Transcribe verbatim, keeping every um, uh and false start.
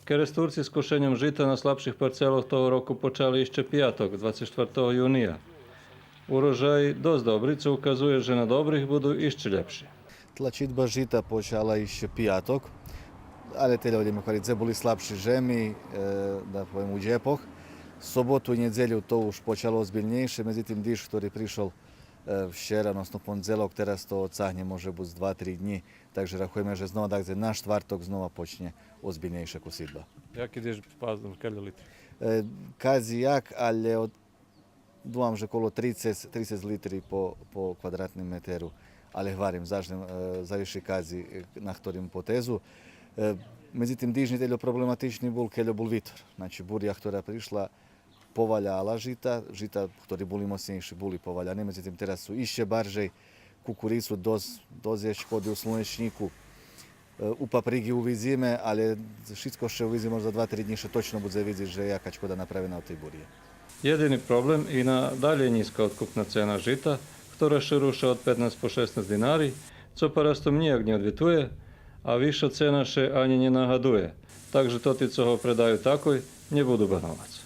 Керестурци з кошеньом жита на слабших парцелох того року почали ище пияток, двацец штвартого юния. Урожаї досц добри, цо указує же на добрих буду ище лєпши. Тлачидба жита почала ище пияток, але тельо будземе гвариц, були слабши жеми, е, да повем, у дєпох. Соботу и нєдзелю то уж почало озбильнєйше, медзитим диждж хтори пришол, е, вчера, односно пондзелок, тераз то одсагнє, може буц два-три днї, так же рахуєме же знова, так же на штварток знова почнє озбильнєйша косидба. Яки диждж пал, кельо литри? Е, кадзи як, але од думам же коло трицец, трицец литри по, по квадратним метеру, але гварим, заш лєм, е, завиши кадзи, е, на хторим потезу. Е, медзитим, диждж нєдзелю проблематични бул, кельо бул витор. Значи, буря хтора пришла, поваляла жита, жита хтори були моцнєйши, були поваляни, медзитим, тераз су ище баржей, кукурицу досц, досц є шкоди у слунечнїку. Е, у паприґи увидзиме, але шицко ше увидзи, може за два-три днї ше точно будзе видзиц же яка шкода направена од тей бурї. Єдини проблем и надалєй нїзка откупна цена жита, хтора ше руша од петнац по шеснац динари, цо парастом нїяк нє одвитує, а висша цена ше анї нє нагадує, так же тоти цо го предаю такой, нє буду бановац.